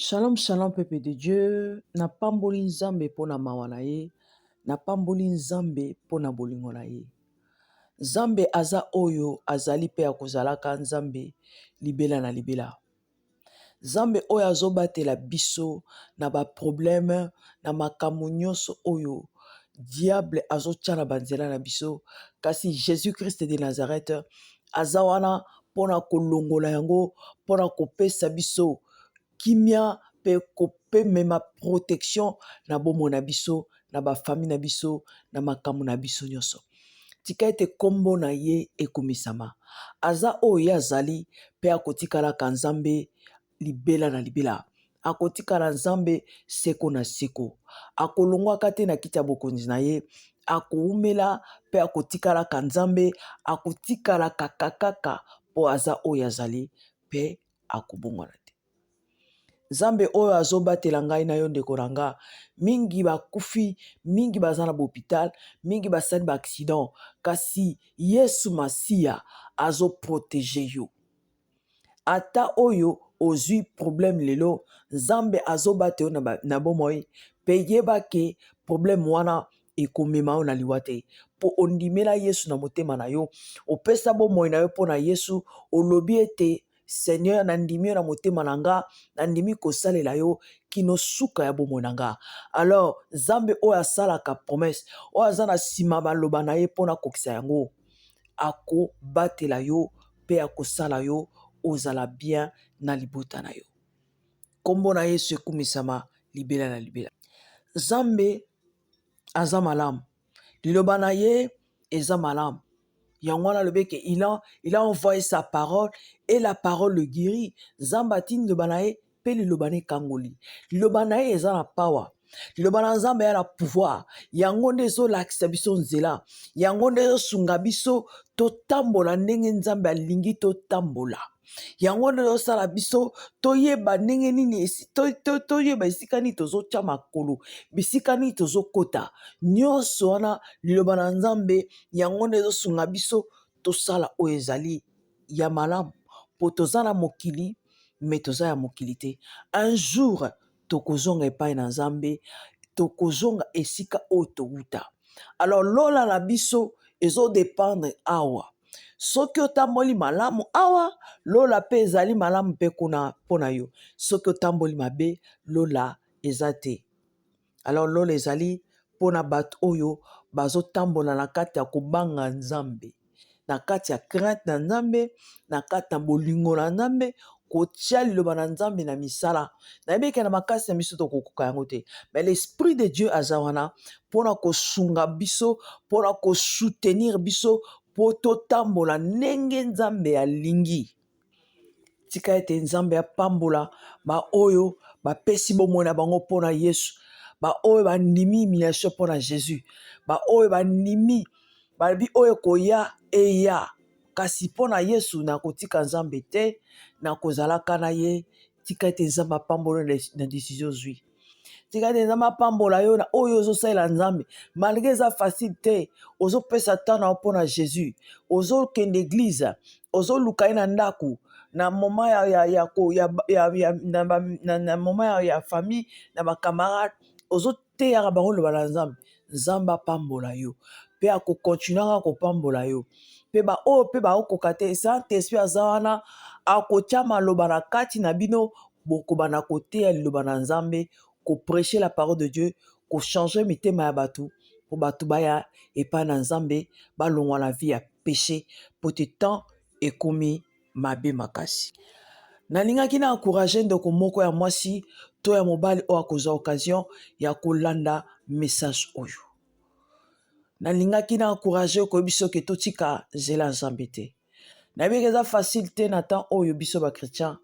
Shalom shalom peuple de Dieu, napamboli Nzambe mpo na mawa na ye, napamboli Nzambe mpo na bolingo na ye. Nzambe aza oyo azali mpe akozalaka Nzambe libela na libela. Nzambe oyo azobatela biso na ba problème na makambo nyonso oyo diable azotya na banzela na biso, kasi Jesus Christ de Nazareth aza wana mpona kolongola yango, mpona kopesa biso kimia mpe kopemema protection na bomoi na biso, na bafamille na biso, na makambo na biso nyonso. Tika ete nkombo na ye ekumisama. Aza oyo ye azali mpe akotikalaka Nzambe libela na libela. Akotikala Nzambe seko na seko. Akolongwaka te na kiti ya bokonzi na ye. Akowumela mpe akotikalaka Nzambe, akotikalaka kaka mpo aza oyo azali mpe akobongwana te. Nzambe oyo azobatela ngai na yo ndeko na nga, mingi bakufi, mingi baza na bopital, mingi basali ba accident, kasi Yesu Masiya azoprotege yo. Ata oyo ozwi problème lelo, Nzambe azobatela yo na bomoi, mpe yeba ke problème wana ekomema yo na liwa te, mpo ondimela Yesu na motema na yo, opesa bomoi na yo mpo na Yesu, olobi ete Seigneur, nandimi yo na motema na nga, nandimi kosalela yo kino suka ya bomoi na nga. Alors Nzambe oyo asalaka promesse, oyo aza na nsima maloba na ye mpo na kokisa yango, akobatela yo mpe akosala yo ozala bien na libota na yo. Nkombo na Yesu ekumisama libela na libela. Nzambe aza malamu, liloba na ye eza malamu. Yango wana alobi eke il a envoyé sa parole et la parole le guérit. Nzambe atindi liloba na ye mpe liloba na ekangoli. Liloba na ye eza na power. Liloba na Nzambe ya na pouvoir. Yango nde ezolakisa biso nzela, yango nde ezosunga biso totambola ndenge Nzambe alingi totambola. Yango nde ezosala biso toyeba ndenge nini, toyeba esika nini tozotya makolo, bisika nini tozokota. Nyonso wana liloba na Nzambe yango nde ezosunga biso tosala oyo ezali ya malamu, mpo toza na mokili me toza ya mokili te. Un jour tokozonga epai na Nzambe, tokozonga esika oyo towuta. Alors lola na biso ezodépendre awa. Soki otamboli malamu awa, lola mpe ezali malamu mpe kuna mpo na yo. Soki otamboli mabe, lola eza te. Alors lola ezali mpona bato oyo bazotambola na kati ya kobanga Nzambe, na kati ya crainte na Nzambe, na kati na bolingo na Nzambe, kotia liloba na Nzambe na misala. Nayebi eke na makasi na biso tokokoka yango te, mais l'esprit de Dieu aza wana mpona kosunga biso, mpona kosoutenir biso mpo totambola ndenge Nzambe alingi. Tika ete Nzambe apambola baoyo bapesi bomoi na bango mpona Yesu, baoyo bandimi humiliation mpona Jésus, baoyo bandimi balobi oyo ekoya eya, kasi mpona Yesu nakotika Nzambe te, nakozalaka na ye. Tika ete Nzambe apambola na décision ozwi. Tika ete Nzambe apambola yo na oyo ozosalela Nzambe, malgré eza facile te. Ozopesa temps na yo mpona Jésus, ozokende église, ozoluka ye na ndako, na moment ya, ya, ya, ya, ya, ya, na, na, na moment ya famille, na bacamarade, ozoteyaka bango loba na Nzambe. Nzambe apambola yo mpe akokontinuaka kopambola yo. Mpe baoyo mpe baokoka te, Saint Esprit aza wana, akotya maloba na kati na bino, bokobanda koteya liloba na Nzambe, koprêcher la parole de Dieu, kochange mitema ya bato mpo bato baya epai na Nzambe, balongwa na vie ya péché, po te temps ekomi mabe makasi. Nalingaki na encourage ndeko moko ya mwasi to ya mobali oyo akozwa occasion ya kolanda message oyo. Nalingaki na encourage koyebi soki totika nzela ya Nzambe te. Nayebi eza facile te na temps oyo biso ba chrétien.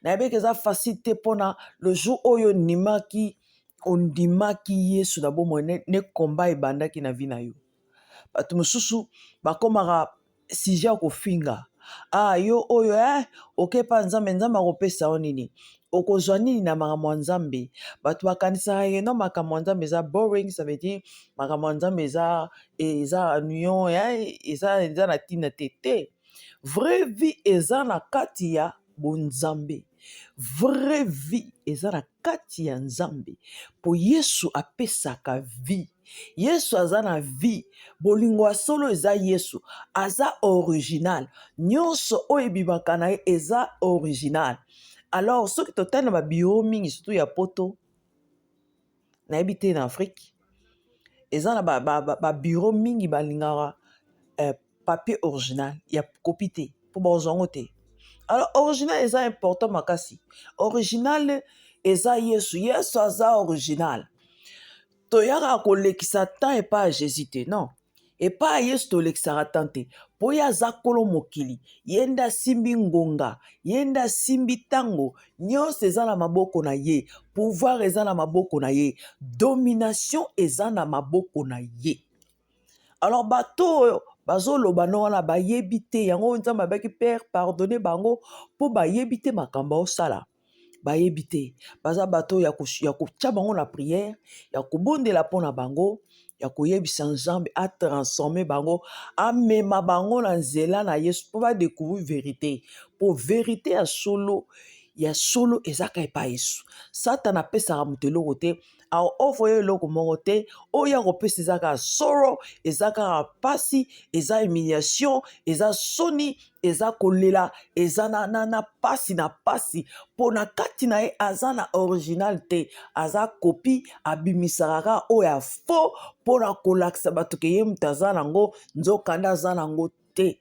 Nayebi eza facile te mpona le jour oyo ondimaki ondimaki Yesu na bomoi ne combat ebandaki na vie na yo. Bato mosusu bakomaka sujet ya kofinga. Ah, yo oyo okepa Nzambe, Nzambe akopesa yo nini? Okozwa nini na makambo ya Nzambe? Bato bakanisaka ye no makambo ya Nzambe eza boring, ça veut dire makambo ya Nzambe eza ennuyant, eza na ntina te. Te, vraie vie eza na kati ya bonzambe. Vraie vie eza na kati ya Nzambe, mpo Yesu apesaka vie. Yesu aza na vie. Bolingo ya solo eza Yesu, aza original. Nyonso oyo ebimaka na ye eza original. Alors soki totali na babiro mingi surtout ya poto, nayebi te na Afrique, eza na babiro ba, ba mingi balingaka papier original ya copie te, mpo bazwa yango te. Alors original eza important makasi. Original eza Yesu. Yesu aza original. Toyaka kolekisa temps epai ya Jésus te, non. Epai ya Yesu tolekisaka temps te, mpo ye aza nkolo mokili, ye nde asimbi ngonga, ye nde asimbi ntango, nyonso eza na maboko na ye, pouvoir eza na maboko na ye, domination eza na maboko na ye. Alors bato oyo bazoloba no wana bayebi te yango. Nzambe abaki: "Père, pardonne bango, mpo bayebi te makambo aosala, bayebi te." Baza bato ya kotia bango na prière, ya kobondela mpo na bango, ya koyebisa Nzambe atransforme bango, amema bango na nzela na Yesu, mpo badécouvrir vérité, mpo vérité ya solo ya solo ezaka epai Yesu. Satana apesaka moto eloko te, aoffre yo eloko moko te. Oyo akopesa eza kaka soro, eza kaka pasi, eza humiliation, eza soni, eza kolela, eza na pasi na pasi, mpo na kati na ye aza na original te, aza copie. Abimisaka kaka oyo ya faux mpo na kolakisa bato ke ye moto aza nango, nzokande aza nango te.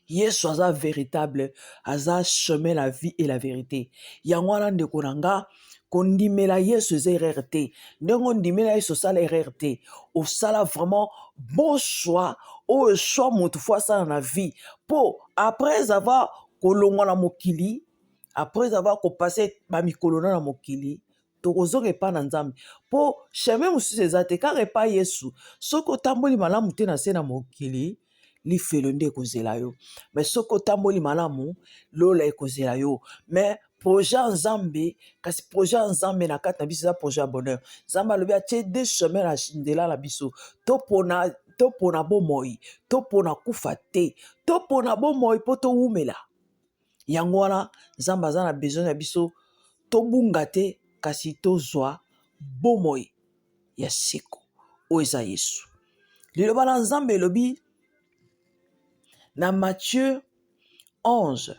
Yesu aza véritable, aza chemin, la vie et la vérité. Yango wana, ndeko na nga, kondimela Yesu eza erreur te. Ndenge ondimela Yesu, osala erreur te, osala vraiment bon choix. Oyo choix moto faut asala na vie, mpo après avoir kolongwa na mokili, après avoir kopasser bamikolo na mokili, tokozonga epai na Nzambe, mpo chemin mosusu eza te, kaka epai Yesu. Soki otamboli malamu te na se na mokili, lifelo nde ekozela yo. Mais soki otamboli malamu, lola ekozela yo. Mais projet ya Nzambe, kasi projet ya Nzambe na kati na biso eza projet ya bonheur. Nzambe alobi atie deux chemin na nzela na biso: topona bomoi, topona kufa te, topona bomoi mpo towumela. Yango wana Nzambe aza na besoin na biso tobunga te, kasi tozwa bomoi ya seko oyo eza Yesu. Liloba na Nzambe elobi na Matthieu 11,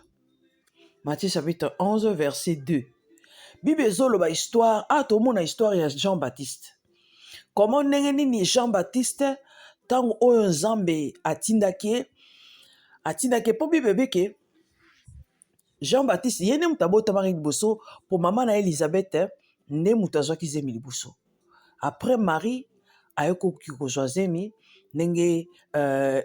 Matthieu chapitre 11 verset 2, Bible ezoloba histoire a tomona histoire ya Jean Baptiste. Comment, ndenge nini Jean Baptiste, ntango oyo Nzambe atindaki ye, atindaki ye, mpo Bible ebeke Jean Baptiste ye nde moto abotamaki liboso, mpo mama na ye Elizabeth nde moto azwaki zemi liboso. Après, Marie ayekoki kozwa zemi ndenge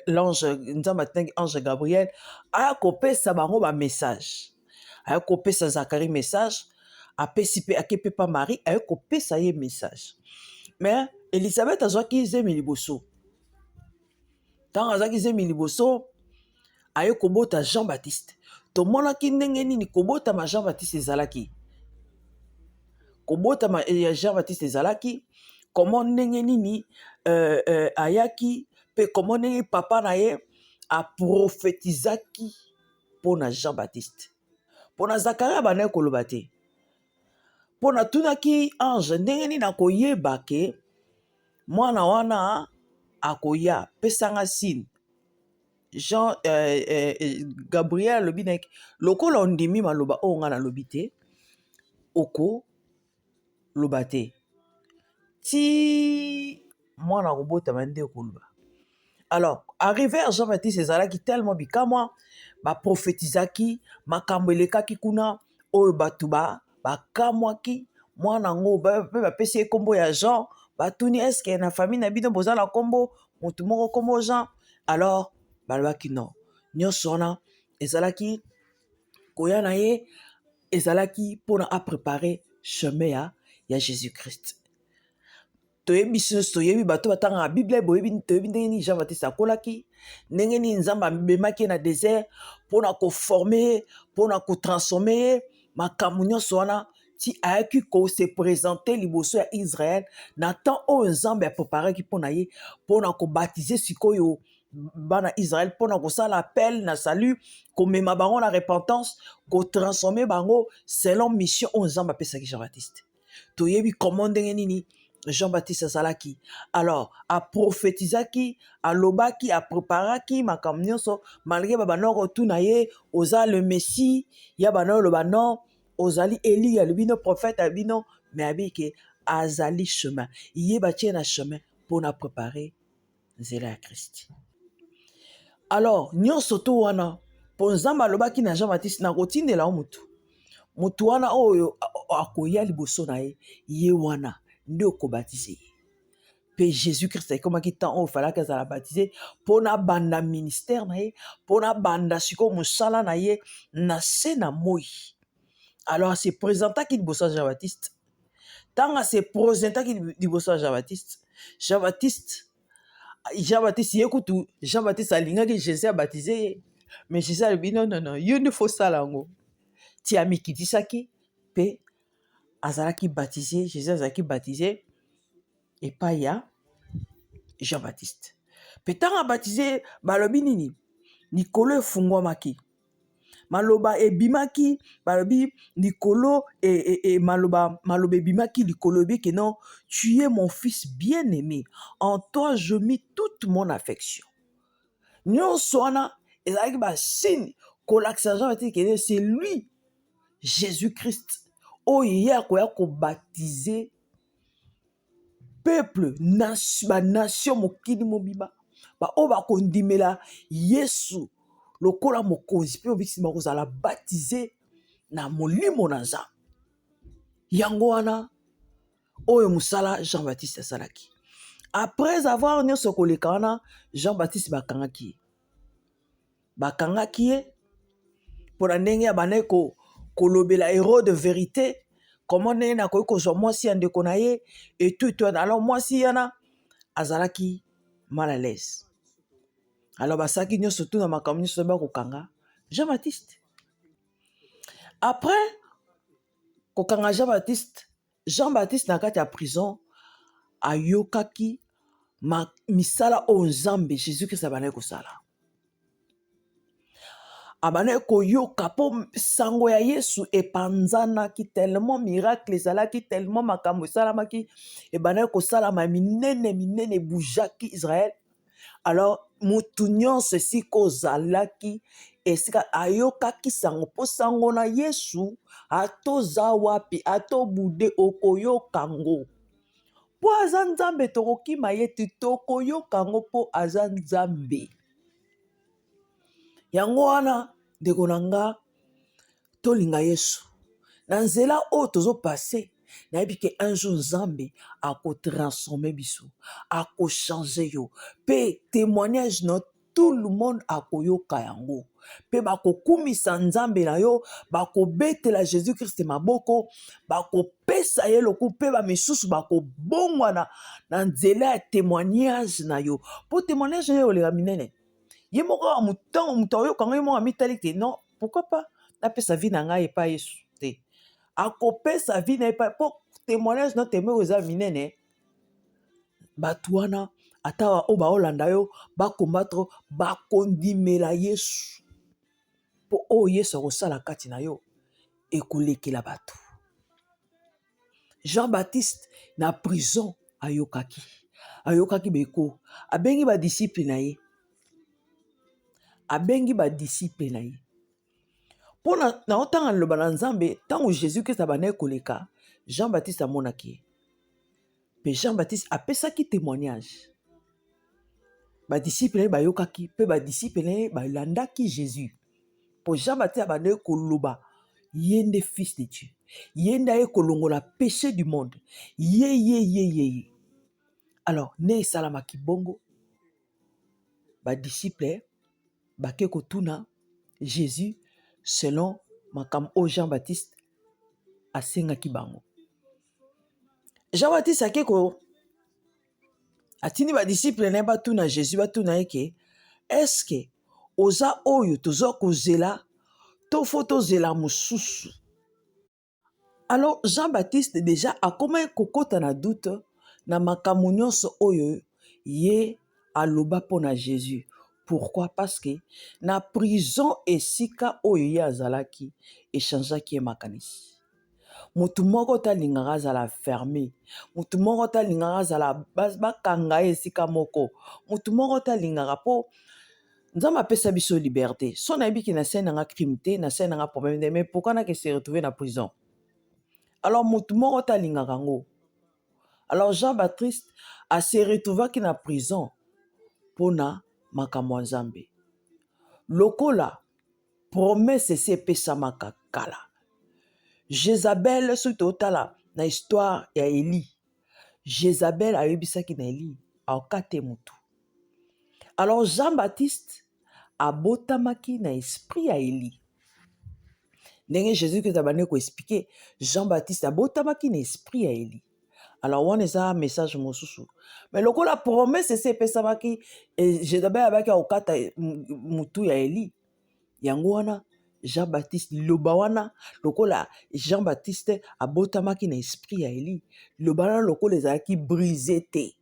l'ange, Nzambe atindaki ange Gabriel aya kopesa bango bamessage, aya kopesa Zakari message, apesi mpe ake mpe pa Marie, aye kopesa ye message. Mais Elizabeth azwaki zemi liboso. Ntango azwaki zemi liboso, aye kobota Jean Baptiste. Tomonaki ndenge nini kobotama Jean Baptiste ezalaki, kobotama ya Jean Baptiste ezalaki comment, ndenge nini ayaki, mpe comment, ndenge papa na ye aprofetizaki mpo na Jean Baptiste. Mpo na Zakaria abandaki koloba te, mpo natunaki ange ndenge nini akoyeba ke mwana wana akoya, pesanga signe. Jean Gabriel alobi na ye: "Lokola ondimi maloba oyo ngai nalobi te, okoloba te ti mwana akobotama nde okoloba." Alors, arrivé ya Jean Baptiste ezalaki tellement bikamwa, baprofetizaki, makambo elekaki kuna oyo bato bakamwaki. Mwana yango mpe bapesi ye nkombo ya Jean. Batuni: "Est-ce na famille na bino boza na nkombo motu moko nkombo Jean?" Alors balobaki non. Nyonso wana ezalaki koya na ye, ezalaki mpona apréparer chemin ya Jésus Christ. Toyebi, biso nyonso toyebi, bato batangaka Bible boyebi, toyebi ndenge nini Jean Baptiste akolaki, ndenge nini Nzambe amemaki ye na désert mpona koformer ye, mpona kotransformer ye. Makambo nyonso wana ti ayaki kose présenter liboso ya Israel na temps oyo Nzambe apreparaki mpo na ye, mpona kobaptiser sikoyo. Bana Israel mpo na kosala appel na salut, komema bango na repentance, kotransforme bango selon mission oyo Nzambe apesaki Jean Baptiste. Toyebi comment, ndenge nini Jean Baptiste azalaki. Alors aprofetizaki, alobaki, apreparaki makambo nyonso, malgré babanda kotuna ye: "Oza le Messie?" Ya banda oloba: "Non, ozali Eli." Alobi: "No, prophète ya bino." Mais abi ke azali chemin, ye batie na chemin mpona préparer nzela ya Kristi. Alors nyonso to wana mpo Nzambe alobaki na Jean Baptiste: "Nakotindela yo motu, motu wana oyo akoya liboso na ye, ye wana nde okobatize ye." Mpe Jésus Christ ekomaki temps oyo falaki azala baptisé mpo na banda ministère na ye, mpo na banda sikoyo mosala na ye na se na moi. Alors ase présentaki liboso ya Jean Baptiste. Ntango ase présentaki liboso ya Jean Baptiste, Jean Baptiste ye kutu, Jean Baptiste alingaki Jésus abatize ye, mais Jésus alobi: "Non, non, non, yo nde fosala yango." Ti amikitisaki mpe azalaki baptisé. Jésus azalaki baptisé epai ya Jean Baptiste. Mpe ntango abatize, balobi nini? Likolo efungwamaki, maloba ebimaki. Balobi likolo e, maloba ebimaki likolo, ebi ke: "Non, tu es mon fils bien-aimé, en toi je mis toute mon affection." Nyonso wana ezalaki basigne kolakisa Jean Baptiste ke c'est lui Jésus Christ oyo ye akoya kobatize peuple, banation, mokili mobimba. Baoyo bakondimela Yesu lokola mokonzi mpe obikisi bakozala baptisé na molimo na Nzambe. Yango wana oyo mosala Jean Baptiste asalaki. Après avoir nyonso koleka wana, Jean Baptiste bakangaki ye. Bakangaki ye mpona ndenge abandaki kolobela Hérode vérité, comment, ndenge nakoki kozwa mwasi ya ndeko na ye etu etu. Alors mwasi wana azalaki mal à l'aise. Alors basalaki nyonso tu na makambo nyonso bakokanga Jean Baptiste. Après kokanga Jean Baptiste, Jean Baptiste na kati ya prison ayokaki misala oyo Nzambe, Jésus Christ abandaki kosala. Abandaki koyoka mpo sango ya Yesu epanzanaki tellement, miracle ezalaki tellement, makambo esalamaki, ebandaki kosalama minene minene, ebujaki Israel. Alors motu nyonso esika ozalaki, esika ayokaki sango, mpo sango na Yesu, atoza wapi, atobude, okoyoka ngo mpo aza Nzambe. Tokokima ye te, tokoyoka ngo mpo aza Nzambe. Yango wana, ndeko na nga, tolinga Yesu na nzela oyo tozopase. Nayebi ke un jour Nzambe akotransforme biso, akochange yo, mpe témoignage na tout le monde akoyoka yango, mpe bakokumisa Nzambe na yo, bakobetela Jésus Christ maboko, bakopesa ye lokumu, mpe bamisusu bakobongwana na nzela ya témoignage na yo, mpo témoignage na yo oleka minene. Ye moko ntango moto ayoka yango, ye moko amitali te: "Non, pourquoi pas napesa vie na ngai epai Yesu te?" Akopesa vie na ye mpo témoignage na teme oyo eza minene. Bato wana, ata oyo baolanda yo, bakombattre, bakondimela Yesu, mpo oyo Yesu akosala kati na yo ekolekela bato. Jean Baptiste na prison ayokaki beko, abengi badisciple na ye. Abengi badisciple na ye mpo na otanga liloba na Nzambe. Ntango Jésus Christ abandaki koleka, Jean Baptiste amonaki ye, mpe Jean Baptiste apesaki témoignage. Badisciple na ye bayokaki, mpe badisciple na ye balandaki Jésus, mpo Jean Baptiste abandaki koloba: "Ye nde Fils de Dieu, ye nde aye kolongola péché du monde, ye, ye, ye, ye, ye." Alors nde esalamaki bongo, badisciple bake kotuna Jésus selon makambo oyo Jean Baptiste asengaki bango. Jean Baptiste ake ko atindi badisciple na ye batuna Jésus, batuna ye ke: "Est-ce oza oyo toza kozela, to fo tozela mosusu?" Alors Jean Baptiste déjà akomaki kokɔta na doute na makambo nyonso oyo ye aloba mpo na Jésus. Pourquoi? Parce que na prison esika oyo ye azalaki echangeaki ye makanisi. Motu moko te alingaka azala ferme, motu moko te alingaka azala bakanga ye esika moko, motu moko te alingaka mpo Nzambe apesa biso liberte. So nayebi ke nasali nanga crime te, nasali nanga problème te, mais pourquoi nake se retrouver na prison? Alors motu moko te alingaka yango. Alors Jean Baptiste a se retrouvaki na prison mpona makambo ya Nzambe. Lokola promesse esi epesamaka kala. Jezabel, soki totala na histoire ya Elie, Jezabel ayebisaki na Elie akate motu. Alors Jean Baptiste abotamaki na esprit ya Elie. Ndenge Jésus Christ abandi koexplike, Jean Baptiste abotamaki na esprit ya Elie. Alors wana eza message mosusu. Mais lokola promesse esi epesamaki, Jezabel abaki akokata mutu ya Elie. Yango wana Jean Baptiste liloba wana lokola Jean Baptiste abotamaki na esprit ya Elie, liloba wana lokola ezalaki brise te.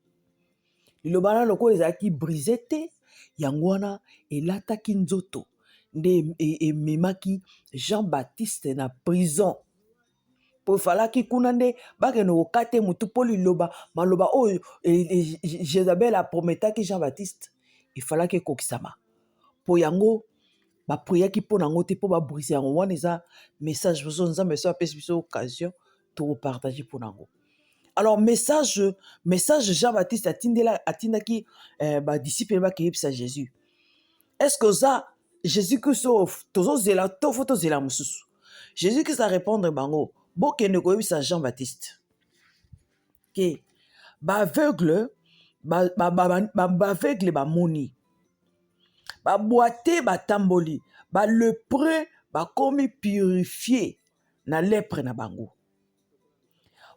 Liloba wana lokola ezalaki brise te, yango wana elataki nzoto nde ememaki Jean Baptiste na prison. Po efalaki kuna nde bakende kokata ye motu mpo liloba maloba oyo Jezabel aprometaki Jean Baptiste efalaki ekokisama. Po yango bapriaki mpo na yango te mpo babrise yango. Wana eza message mosusu Nzambe so apesi biso occasion tokopartage mpo na yango. Alors message Jean Baptiste atindela atindaki badisciple bakeyebisa Jésus. Est-ce que oza Jésus Christ oyo tozozela to fo tozela mosusu? Jésus Christ a répondre bango, bokende koyebisa Jean Baptiste ke baaveugle baaveugle bamoni, babwate batamboli, balepreux bakomi purifie na lepre na bango.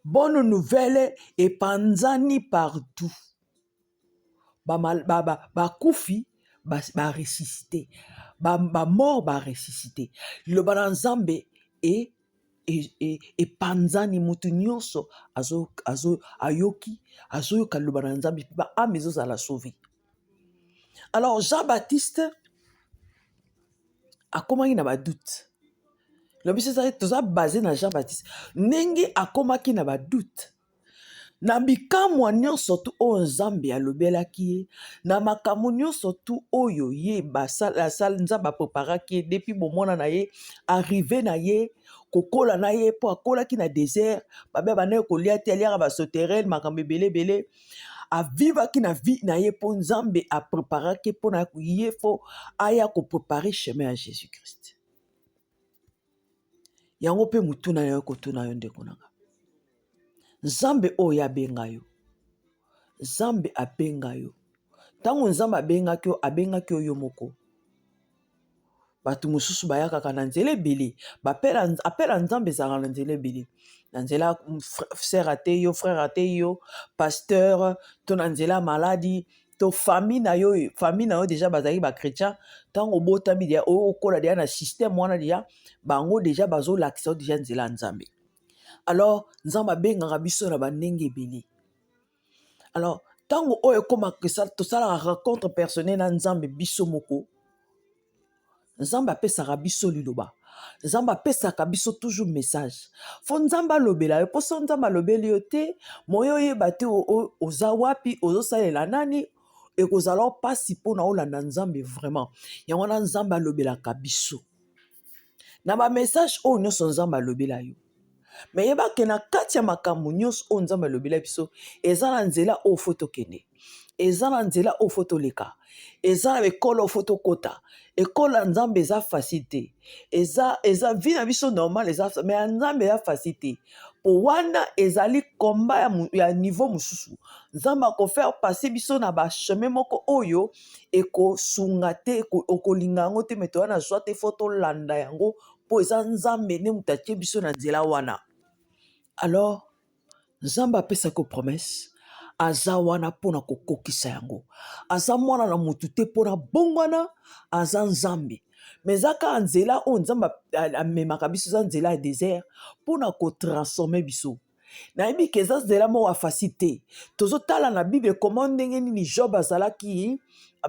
Bonne nouvelle epanzani partout. Bakufi baressuscite, bamort baressuscite. Liloba na Nzambe epanzani, motu nyonso ayoki, azoyoka liloba na Nzambe, mpe ba âme ezozala sauve. Alors Jean Baptiste akomaki na badoute. Lobi biso toza base na Jean Baptiste ndenge akomaki na badoute na bikamwa nyonso tu oyo Nzambe alobelaki ye, na makambo nyonso tu oyo ye Nzambe apreparaki ye depuis bomwana na ye, arrive na ye, kokola na ye, mpo akolaki na désert, babe abandaki kolia te, aliaka basauterelle, makambo ebele ebele. Avivaki na vie na ye mpo Nzambe apreparaki mpo na ye fo aya koprepare chemin ya Jésus Christ. Yango mpe motuna na yo kotuna yo ndeko na nga. Nzambe oyo abenga yo, Nzambe abenga yo. Ntango Nzambe abengaki yo, abengaki yo yo moko. Bato mosusu bayakaka na nzela ebele. Appel ya Nzambe ezalaka na nzela ebele. Na nzela sœur ateyi yo, frère ateyi yo, pasteur, to na nzela ya maladi, to famille na yo, famille na yo deja bazalaki ba chrétien. Ntango obotami deja, okola deja na système wana deja, bango deja bazolakisa yo deja nzela ya Nzambe. Alors Nzambe abengaka biso na bandenge ebele. Alors ntango oyo ekomaka tosalaka rencontre personnelle na Nzambe biso moko, Nzambe apesaka biso liloba. Nzambe apesaka biso toujours message. Fo Nzambe alobela yo, mpo so Nzambe alobeli yo te, moyo oyeba te oza wapi, ozosalela nani, ekozala mpasi mpona olanda Nzambe vraiment. Yango wana Nzambe alobelaka biso. Na ba message oyo nyonso Nzambe alobela yo. Me yeba ke na kati ya makambo nyonso oyo Nzambe alobela biso, eza na nzela oyo fo tokende, eza na nzela oyo fo toleka, eza na ekolo oyo fo tokota. Ekolo ya Nzambe eza facile te, eza vie na biso normal eza, mais ya Nzambe eza facile te. Po wana ezali combat ya niveau mosusu. Nzambe akofaire passer biso na ba chemin moko oyo ekosunga te, okolinga yango te, mais toza na joie te, fo tolanda yango mpo eza Nzambe nde moto atie biso na nzela wana. Alors Nzambe apesaki yo promesse, aza wana mpona kokokisa yango. Aza mwana na motu te mpona bongwana, aza Nzambe. Mais eza kaka nzela oyo Nzambe amemaka biso, eza nzela ya désert mpona kotransforme biso. Nayebi ke eza nzela moko ya facile te. Tozotala na Bible comment ndenge nini Job azalaki,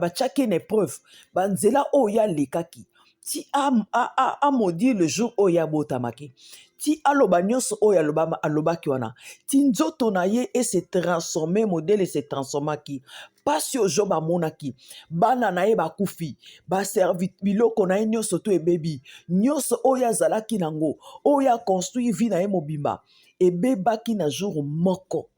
batiaki ye na épreuve, banzela oyo ye alekaki ti amodire le jour oyo ye abotamaki, ti aloba nyonso oyo alobaki wana, ti nzoto na ye ese transforme, modele ese transformaki. Mpasi oyo Job amonaki, bana na ye bakufi, baservi biloko na ye nyonso to ebebi, nyonso oyo azalaki nango, oyo aconstruire vie na ye mobimba ebebaki na jour moko.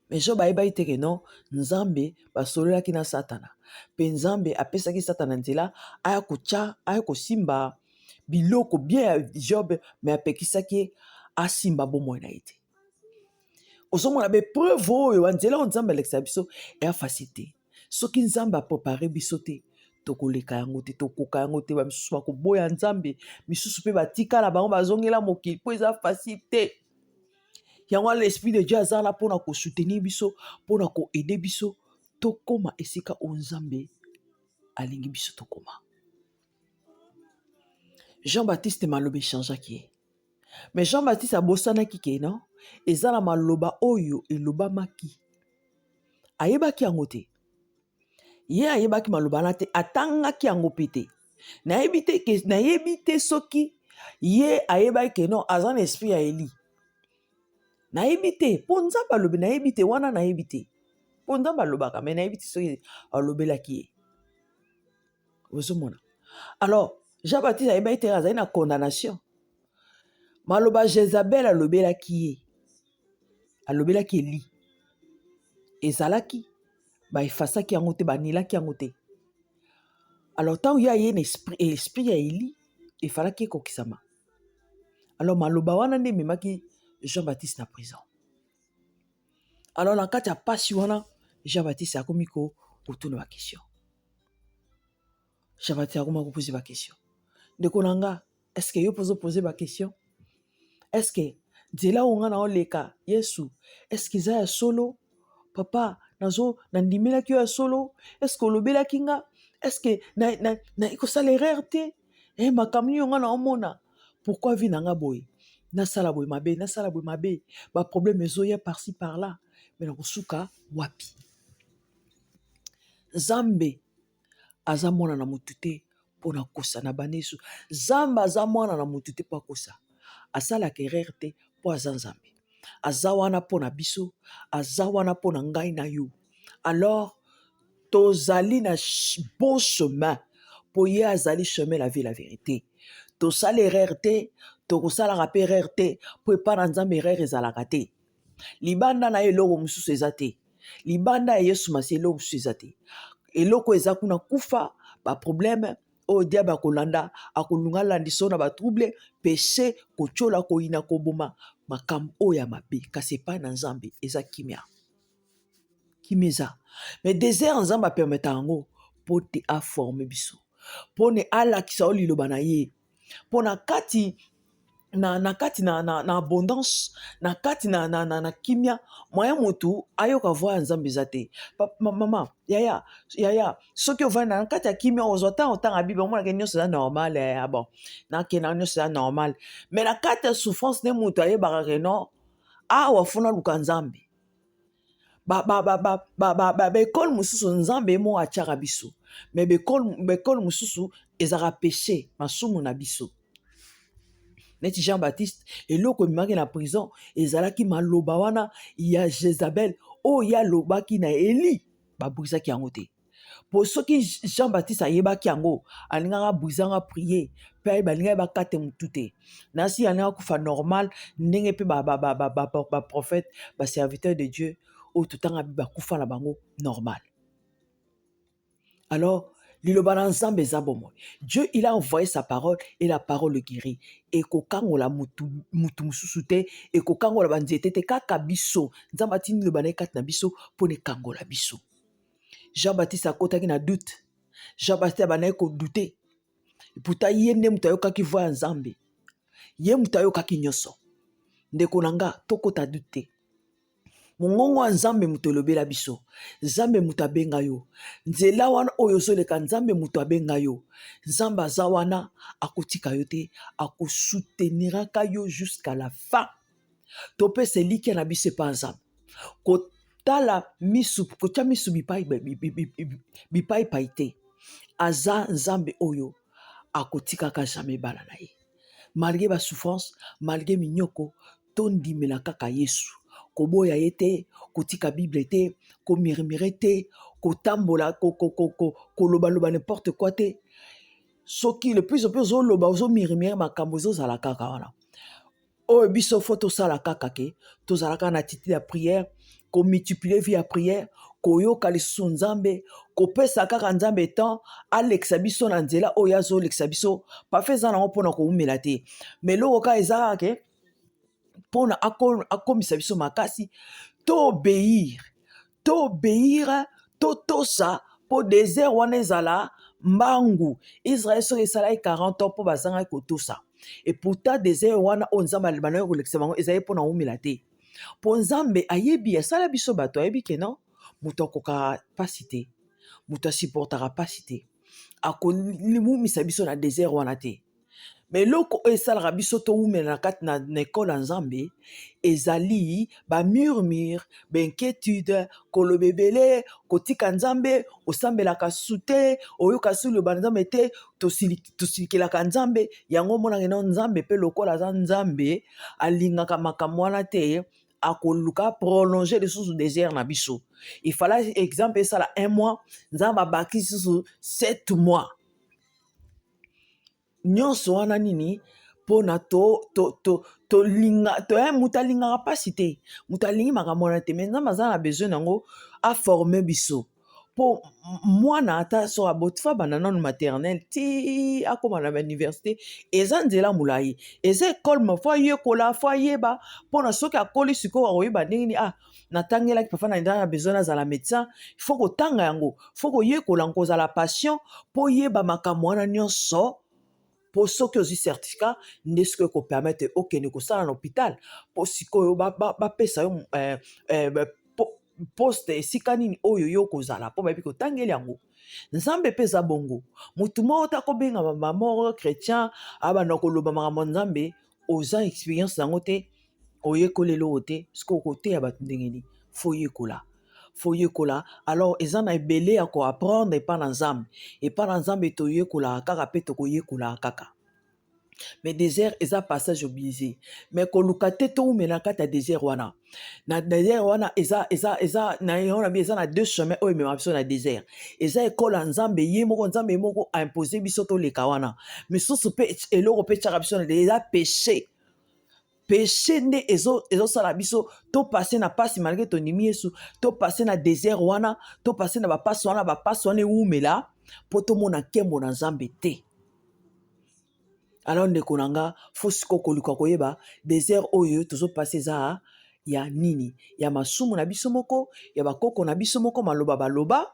Mais Job ayebaki te ke non, Nzambe basololaki na Satana, mpe Nzambe apesaki Satana nzela aya kotya, aya kosimba biloko bien ya Job, mais apekisaki ye asimba bomoi na ye te. Ozomona baepreuve oyo, banzela oyo Nzambe alekisa biso eya facile te. Soki Nzambe aprepare biso te, tokoleka yango te, tokoka yango te. Bamisusu bakoboya Nzambe, misusu mpe batikala bango bazongela mokili mpo eza facile te. Yango wana l'esprit de Dieu aza wana mpona kosoutenir biso, mpona koaide biso tokóma esika oyo Nzambe alingi biso tokóma. Jean Baptiste maloba echangeaki ye, mais Jean Baptiste abosanaki ke non, eza na maloba oyo elobamaki, ayebaki yango te. Ye ayebaki maloba wana te, atangaki yango mpe te. Nayebi te ke, nayebi te soki ye ayebaki ke non, aza na esprit ya Eli. Nayebi te mpo Nzambe alobi, nayebi te wana, nayebi te mpo Nzambe alobaka, me nayebi te soki alobelaki ye. Ozomona, alors Jean Baptiste ayebaki te azali na condamnation. Maloba Jezabel alobelaki ye, alobelaki Eli, ezalaki baefasaki yango te, banilaki yango te. Alors ntango ye aye na esprit ya Eli, efalaki ekokisama. Alors maloba wana nde ememaki Jean Baptiste na prison. Alors na kati ya pasi wana, Jean Baptiste akomi kotuna baquestion. Jean Baptiste akomi kopose baquestion. Ndeko na nga, est-ce que yo mpo ozopose baquestion? Est-ce que nzela oyo nga na oleka Yesu, est-ce que eza ya solo? Papa, nazo nandimelaki yo ya solo? Est-ce que olobelaki nga? Est-ce que na ekosala erreur te? Makambo nini nga na omona? Pourquoi vie na nga boye? Nasala boye mabe, nasala boye mabe, baproblème ezoya par-ci par-là, me nakosuka wapi? Nzambe aza mwana na motu te mpo na kosa na banesu. Nzambe aza mwana na motu te mpo akosa. Asalaka erreur te mpo aza Nzambe. Aza wana mpo na biso, aza wana mpo na ngai na yo. Alors tozali na bon chemin, mpo ye azali chemin, la vie, la vérité. Tosala erreur te, tokosalaka mpe erreur te, mpo epai na Nzambe erreur ezalaka te. Libanda na ye eloko mosusu eza te. Libanda ya Yesu Masiya eloko mosusu eza te. Eloko eza kuna kufa, baproblème oyo diable akolanda, akolunga alandisa oyo na batrouble, péché, kotiola, koyina, koboma, makambo oyo ya mabe. Kasi epai na Nzambe eza kimia. Kimia eza. Mais désert Nzambe apermeta yango mpo te aforme biso, mpo ne alakisa oyo liloba na ye, mpo na kati na kati na abondance, na kati na kimia, moyen motu ayoka voix ya Nzambe eza te. Mama, yaya, yaya, soki ovandi na kati ya kimia, ozwa ntango otanga Bible, omonaka nyonso eza normal. Bon, nakenda, nyonso eza normal. Mais na kati ya souffrance nde moto ayebaka ke non, awa funa luka Nzambe. Baekole mosusu Nzambe ye moko atiaka biso, mais baekole mosusu ezalaka péché, masumu na biso. Neti Jean Baptiste, eloko ememaki na prison ezalaki maloba wana ya Jezabel oyo ye alobaki na Eli, babrisaki yango te. Po soki Jean Baptiste ayebaki yango, alingaka abrisanga prier mpe ayeba, alingaki bakate motu te. Nasi alingaka kufa normal, ndenge mpe baprophète, baserviteur de Dieu oyo totanga bakufa na bango normal. Alors liloba na Nzambe eza bomoi. Dieu, il a envoyé sa parole et la parole guérit. Ekokangola mutu, mutu mosusu te, ekokangola banzete te, kaka biso. Nzambe atindi liloba na ye kati na biso mpona ekangola biso. Jean Baptiste akotaki na doute. Jean Baptiste abandaki kodouter. Pourtant ye nde moto ayokaki voix ya Nzambe, ye moto ayokaki nyonso. Ndeko na nga, tokota doute te. Mongongo ya Nzambe moto elobela biso. Nzambe moto abenga yo. Nzela wana oyo ozoleka, Nzambe moto abenga yo. Nzambe aza wana, akotika yo te, akosouteniraka yo jusqu'à la fin. Topesa elikya na biso epa Nzambe. Kotala misu, kotya misu bipai bipai te. Aza Nzambe oyo akotikaka jamais bana na ye. Malgré ba souffrance, malgré minyoko, tondimela kaka Yesu. Koboya ye te, kotika Bible te, komurmurer te, kotambola, kolobaloba n'importe quoi te. Soki le plus mpe ozoloba, ozomurmurer, makambo ezozala kaka wana. Oyo biso faut tosala kaka ke tozalaka na attitude ya prière, komultiplier vie ya prière, koyoka lisusu Nzambe, kopesa kaka Nzambe temps alekisa biso na nzela oyo azolekisa biso. Parfois eza nango mpona kowumela te, mais eloko kaka eza kaka ke mpona akomisa biso makasi, toobéir, toobéir, totosa, mpo désert wana ezala mbangu. Israel soki esalaki 40 ans mpo bazangaki kotosa. Et pourtant désert wana oyo Nzambe alibandaki kolekisa bango ezali mpona wumela te, mpo Nzambe ayebi, asala biso bato, ayebi ke non, moto akokaka mpasi te, moto asupportaka mpasi te, akomumisa biso na désert wana te. Mais eloko oyo esalaka biso towumela na kati na ekole ya Nzambe ezali bamurmure, bainquiétude, koloba ebele, kotika Nzambe, osambelaka su te, oyoka su liloba na Nzambe te, tosilikelaka Nzambe. Yango omonaka eno Nzambe mpe lokola aza Nzambe, alingaka makambo wana te, akoluka prolonger lisusu désert na biso. Ifala exemple esala un mois, Nzambe abaki lisusu 7 mois. Nyonso wana nini? Mpona tolinga to, to, moto alingaka mpasi te, moto alingi makambo wana te, mais Nzambe aza na besoin nango aformer biso. Mpo mwana ata so aboti, faut abanda nano maternelle ti akóma na bauniversité. Eza nzela molai, eza ekole, mais faut ayekola, faut ayeba, mpona soki akoli sikoyo akoyeba ndenge nini. Ah, natangelaki papa na na besoin nazala médecin, faut kotanga yango, faut koyekola, kozala patient mpo oyeba makambo wana nyonso, mpo soki ozwi certificat nde sikoyo ekopermettre okende kosala na hôpital, mpo sikoyo bapesa yo poste esika nini oyo yo kozala, mpo bayebi kotangeli yango. Nzambe mpe eza bongo. Motu moko ta kobenga mama moko chrétien, abanda koloba makambo ya Nzambe, oza expérience yango te, oyekoli eloko te, soki okoteya bato ndenge nini? Faut yekola, faut yekola. Alors eza na ebele ya koapprendre epa na Nzambe. Epa na Nzambe toyekolaka kaka mpe tokoyekolaka kaka. Mais désert eza passage obligé, mais koluka te towumela na kati ya désert wana. Na désert wana eza na yango na bi eza na deux chemins oyo ememaka biso na désert. Eza ekole ya Nzambe ye moko, Nzambe ye moko aimpose biso toleka wana. Misusu mpe, eloko mpe etiaka biso na eza péché. Péché nde ezosala biso topasser na pasi malgré tondimi Yesu, topasser na désert wana, topasser na bapasi wana. Bapasi wana ewumela mpo tomona nkembo na Nzambe te. Alors ndeko na nga, faut sikoyo koluka koyeba désert oyo tozopasser eza ya nini: ya masumu na biso moko, ya bakoko na biso moko, maloba baloba,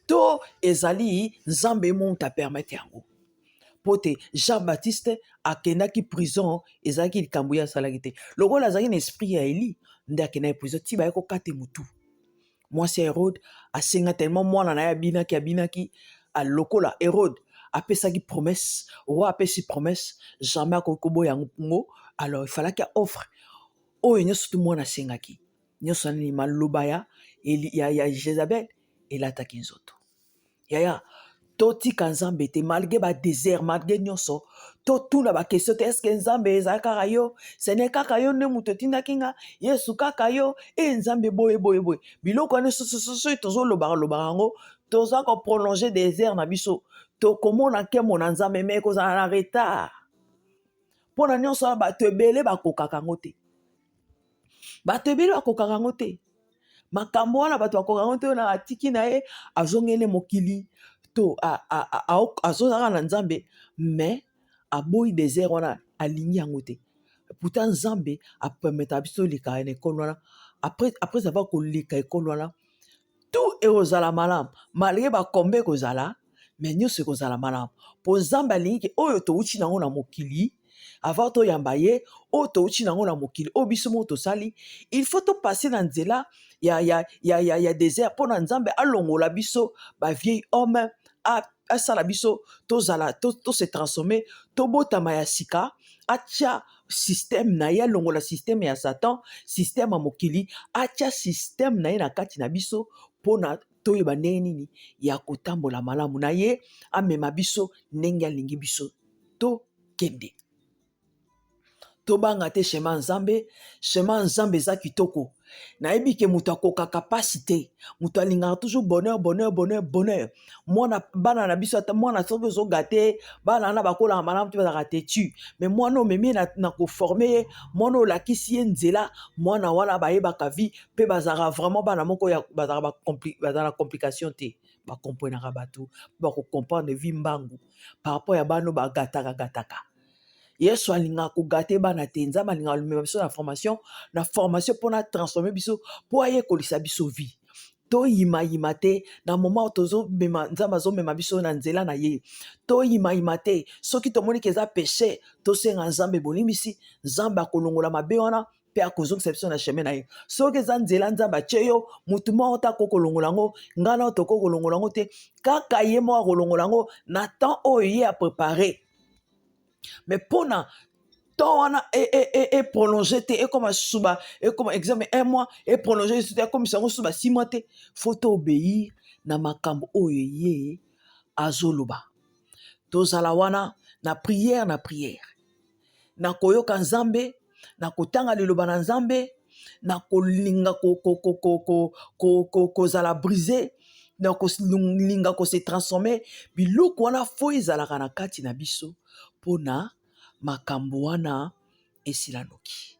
to ezali Nzambe moto apermettre yango? Mpo te Jean Baptiste akendaki prison, ezalaki likambo ye asalaki te. Lokola azalaki na esprit ya Eli nde akendaki prison ti baye kokate motu. Mwasi ya Herode asenga tellement mwana na ye abinaki, abinaki lokola Hérode apesaki promesse. Roi apesi promesse, jamais akoki koboya yango. Alors efalaki offre oyo nyonso tu mwana asengaki nyonso. Nini? Maloba ya Jézabel elataki nzoto. Yaya, totika Nzambe te malgré badésert, malgré nyonso. Totuna baquestion te: est-ce Nzambe ezala kaka yo, Seigneur, kaka yo nde moto otindaki nga, Yesu, kaka yo e Nzambe, boye boye boye? Biloko wana soki tozolobaka lobaka yango, toza koprolonger désert na biso. Tokomona nkembo na Nzambe, mais ekozala na retard. Mpo na nyonso wana, bato ebele bakokaka yango te, bato ebele bakokaka yango te. Makambo wana bato bakokaka yango te. Oyo atiki na ye, azongeli mokili to azozalaka na Nzambe, mais aboyi désert wana, alingi yango te. Pourtant Nzambe apermetaka biso toleka na ekolo wana. Après avoir koleka ekolo wana, tout ekozala malamu. Malgré bakombe ekozala, mais nyonso ekozala malamu, mpo Nzambe alingi ke oyo towuti nango na mokili avant toyamba ye, oyo towuti nango na mokili oyo biso moko tosali, il faut topasser na nzela ya désert, mpo na Nzambe alongola biso bavieil homme, asala biso tozala tose transformer, tobotama ya sika, atia système na ye, alongola système ya Satan, système ya mokili, atya système na ye na kati na biso mpona toyeba ndenge nini ya kotambola malamu na ye, amema biso ndenge alingi biso tokende. Tobanga te chemin ya Nzambe. Chemin ya Nzambe eza kitoko. Nayebi ke moto akokaka mpasi te, moto alingaka toujours bonheur, bonheur, bonheur, bonheur. Mwana, bana na biso, ata mwana soki ozogate bana wana, bakolaka malamu te, bazalaka têtu. Mais mwana omemi ye na koformer ye, mwana olakisi ye nzela, mwana wana bayebaka vie mpe bazalaka vraiment bana moko ya bazalaka na complication te, bakomprenaka bato, bakocomprendre vie mbangu par rapport ya bana oyo bagataka gataka. Yesu alingaka kogâter bana te. Nzambe alingaka alomema biso na formation, na formation mpona transformer biso, mpo ayekolisa biso vie. Toyimayima te na moment tozomema, Nzambe azomema biso na nzela na ye. Toyimayima te. Soki tomoni ke eza péché, tosenga Nzambe bolimbisi. Nzambe akolongola mabe wana mpe akozongisa biso na chemin na ye. Soki eza nzela Nzambe atie yo, motu moko te akoki kolongola yango, ngai na tokoki kolongola yango te, kaka ye moko akolongola yango na temps oyo ye apréparé. Mais mpona temps wana eprolonge te, ekoma susu ba ekoma exemple un mois, eprolonge susu te, ekomisa yango susu ba 6 mois te. Faut toobéir na makambo oyo ye azoloba. Tozala wana na prière, na prière, na koyoka Nzambe, na kotanga liloba na Nzambe, na kolinga kozala brisé, na kolinga kose transformer. Biloko wana faut ezalaka na kati na biso mpona makambo wana esila noki.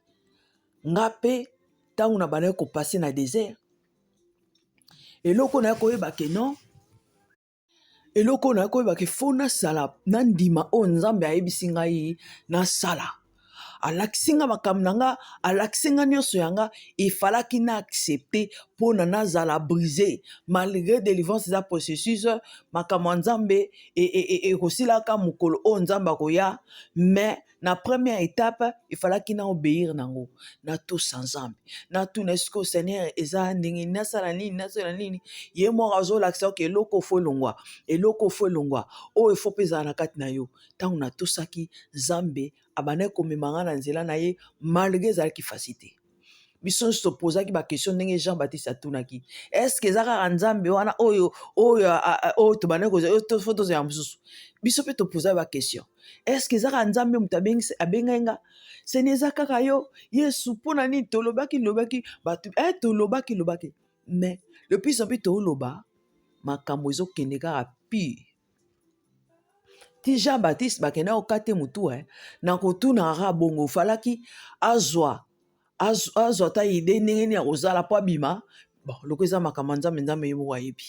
Nga mpe, ntango na bandaki kopasser na désert, eloko naye koyeba ke non, eloko oyo naye koyeba ke faut nasala, nandima oyo Nzambe ayebisi ngai nasala. Alakisi nga makambo na nga, alakisi nga nyonso ya nga, efalaki na accepter mpona nazala brisé. Malgré délivrance eza processus, makambo ya Nzambe ekosilaka mokolo oyo Nzambe akoya. Mais na première étape, efalaki na obéir nango, natosa Nzambe, natuna: "Est-ce, Seigneur, eza ndenge nasala nini? Nasala nini?" Ye moko azolakisa: "Ok, eloko faut elongwa, eloko faut elongwa, oyo faut mpe ezala na kati na yo." Ntango natosaki Nzambe, abandaki komema nga na nzela na ye, malgré ezalaki facile te. Biso nyonso topozaki baquestion ndenge Jean Baptiste atunaki: "Est-ce eza kaka Nzambe wana oyo tobandaki kozala, faut tozala mosusu?" Biso mpe topozaki baquestion: "Est-ce eza kaka Nzambe moto abengai nga? Seni eza kaka yo, Yesu? Mpona nini tolobaki lobaki bato, tolobaki lobaki?" Mais le plus en plus tooloba, makambo ezokende kaka pire. Ti Jean Baptiste bakenda kokate motu na kotuna kaka bongo, ofalaki azwa ata idée ndenge nini ya kozala mpo abima. Bon, loko eza makambo ya Nzambe, Nzambe ye moko ayebi.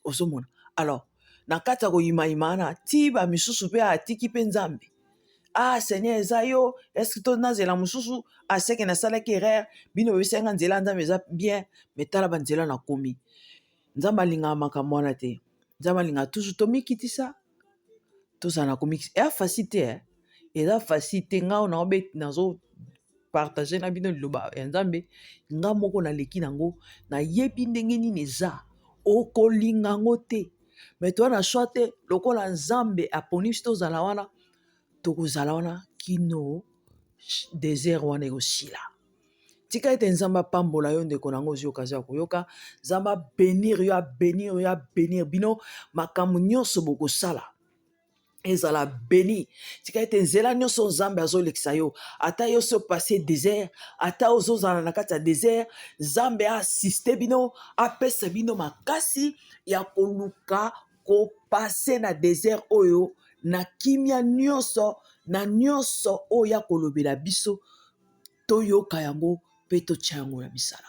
Ozomona, alors na kati ya koyimayima wana, ti bamisusu mpe atiki mpe Nzambe: "Ah Seigneur, eza yo? Est-ce to nazela mosusu? Aseke nasalaki erreur. Bino boyebisaki nga nzela ya Nzambe eza bien, mais tala banzela nakomi." Nzambe alingaka makambo wana te. Nzambe alingaka toujours tomikitisa, tozala na komikisa. Eza facile te, eh? Eza facile te. Nga oyo nazopartager na bino liloba ya Nzambe, nga moko naleki nango, nayebi ndenge nini eza. Okolinga yango te, mais toza na choix te. Lokola Nzambe aponi biso tozala wana, tokozala wana kino désert wana ekosila. Tika ete Nzambe apambola yo, ndeko nango ozwi occasion ya koyoka. Nzambe abénir yo, abénir yo, abénir bino. Makambo nyonso bokosala ezala béni. Tika ete nzela nyonso Nzambe azolekisa yo, ata yo so passe désert, ata ozozala na kati ya désert, Nzambe aassister bino, apesa bino makasi ya koluka kopasser na désert oyo na kimia nyonso, na nyonso oyo ya kolobela biso, toyoka yango mpe totia yango na misala.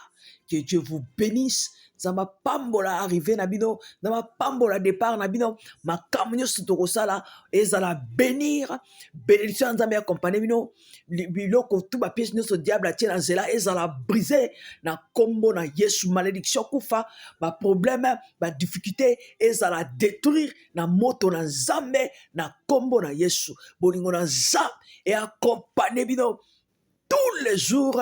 Que Dieu vous bénisse. Nzambe apambola arrivée na bino, Nzambe apambola départ na bino. Makambo nyonso tokosala ezala bénir. Bénédiction ya Nzambe accompagne bino. Biloko tu, bapiège nyonso diable atie na nzela ezala brisé na nkombo na Yesu. Malédiction, kufa, baproblème, badifficulté ezala détruire na moto na Nzambe, na nkombo na Yesu. Bolingo na Nzambe eaccompagne bino tous les jours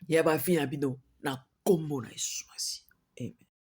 ya bavie na bino, na nkombo na Yesu. Masi.